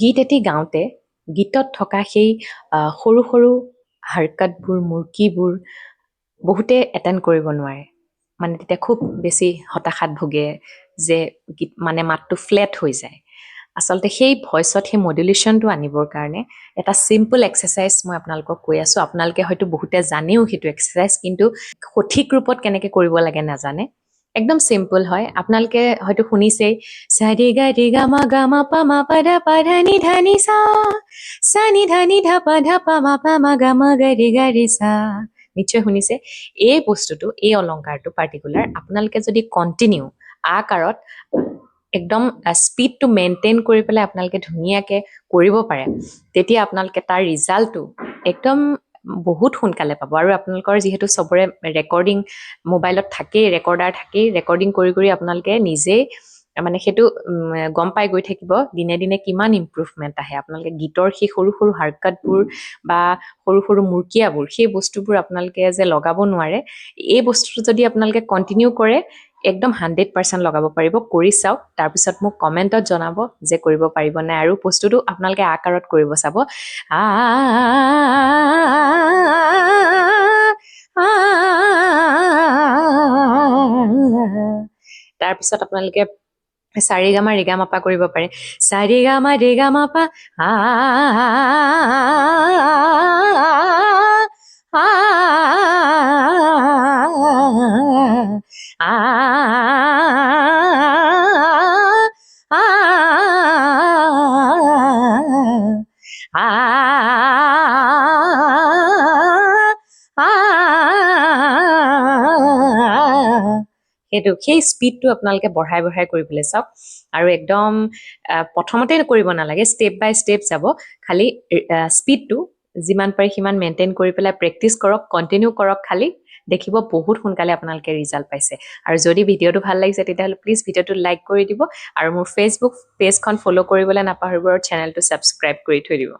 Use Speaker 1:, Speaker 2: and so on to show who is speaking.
Speaker 1: গীত এটি গাওঁতে গীতত থকা সেই সৰু সৰু হাৰকতবোৰ, মুৰ্কিবোৰ বহুতে এটেণ্ড কৰিব নোৱাৰে। মানে তেতিয়া খুব বেছি হতাশাত ভোগে যে গীত মানে মাতটো ফ্লেট হৈ যায়। আচলতে সেই ভইচত সেই মডুলেশ্যনটো আনিবৰ কাৰণে এটা চিম্পল এক্সাৰচাইজ মই আপোনালোকক কৈ আছোঁ। আপোনালোকে হয়তো বহুতে জানেও সেইটো এক্সাৰচাইজ, কিন্তু সঠিক ৰূপত কেনেকৈ কৰিব লাগে নাজানে। একদম চিম্পল হয়, আপোনালোকে হয়তো শুনিছেই, সা ৰে গা ৰে গা মা গা মা পা মা পা ধা পা ধা নি ধা নি সা, সা নি ধা নি ধা পা ধা পা মা পা মা গা মা গা ৰে গা ৰে সা, নিশ্চয় শুনিছে। এই বস্তুটো, এই অলংকাৰটো পাৰ্টিকুলাৰ আপোনালোকে যদি কণ্টিনিউ আকাৰত একদম স্পীডটো মেইনটেইন কৰি পেলাই আপোনালোকে ধুনীয়াকৈ কৰিব পাৰে, তেতিয়া আপোনালোকে তাৰ ৰিজাল্টটো একদম বহুত সোনকালে পাব। আৰু আপোনালোকৰ যিহেতু চবৰে ৰেকৰ্ডিং মোবাইলত থাকেই, ৰেকৰ্ডাৰ থাকেই, ৰেকৰ্ডিং কৰি কৰি আপোনালোকে নিজেই মানে সেইটো গম পাই গৈ থাকিব দিনে দিনে কিমান ইম্প্ৰুভমেণ্ট আহে। আপোনালোকে গীতৰ সেই সৰু সৰু হাৰকতবোৰ বা সৰু সৰু মূৰ্কিয়াবোৰ, সেই বস্তুবোৰ আপোনালোকে যে লগাব নোৱাৰে, এই বস্তুটো যদি আপোনালোকে কণ্টিনিউ কৰে একদম 100% লগাব পাৰিব। কৰি চাওক, তাৰপিছত মোক কমেণ্টত জনাব যে কৰিব পাৰিব নাই। আৰু বস্তুটো আপোনালোকে আকাৰত কৰিব চাব। আ আ, তাৰপিছত আপোনালোকে চাৰি গামা ৰিগা মাপা কৰিব পাৰে। চাৰি গামা ৰিগা মাপা আ আ আ আ আ আ, সেইটো সেই স্পীডটো আপোনালোকে বঢ়াই বঢ়াই কৰিবলৈ চাওক। আৰু একদম প্ৰথমতে কৰিব নালাগে, ষ্টেপ বাই ষ্টেপ যাব। খালি স্পীডটো যিমান পাৰে সিমান মেইনটেইন কৰি পেলাই প্ৰেক্টিচ কৰক, কণ্টিনিউ কৰক, খালি দেখিব বহুত সোনকালে আপোনালোকে ৰিজাল্ট পাইছে। আৰু যদি ভিডিঅ'টো ভাল লাগিছে তেতিয়াহ'লে প্লিজ ভিডিঅ'টো লাইক কৰি দিব আৰু মোৰ ফেচবুক পেজখন ফ'ল' কৰিবলৈ নাপাহৰিব আৰু চেনেলটো ছাবস্ক্ৰাইব কৰি থৈ দিব।